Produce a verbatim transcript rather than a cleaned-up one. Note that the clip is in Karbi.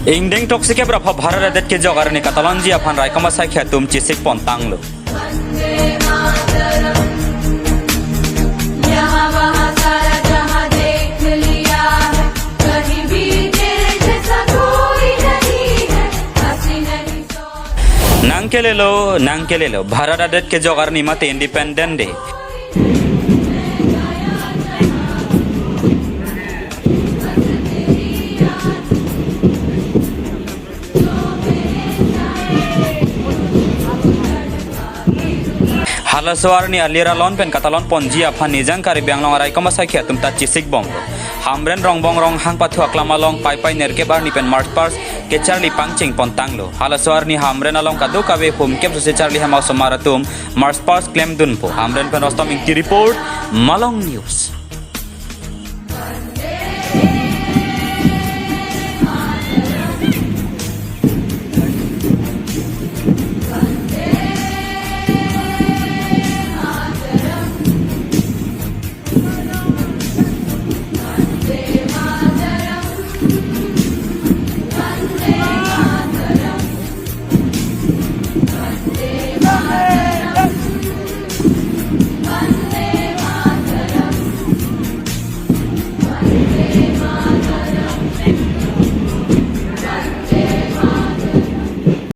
Ingdeng throksi kep ra pho Bharat adet kejok arni katalonji aphan raikom asaikhi atum chesik pon tanglo. Nangkelelo, nangkelelo, Bharat adet kejok arni mate Independent Day. Halaso arni alir alon pen katalon ponji aphan Nijang Karbi Anglong araikom asaikhi atum ta chesik bomlo. Hamren Rongbong Ronghang pathu aklam along Paipai nerkep arni pen March past kecharli pangcheng pon tanglo. Halaso arni Hamren along kadokave hum kep sose charli hem asomar atum March past klemdunpo. Hamren pen Rustom Ingti report, Malong News.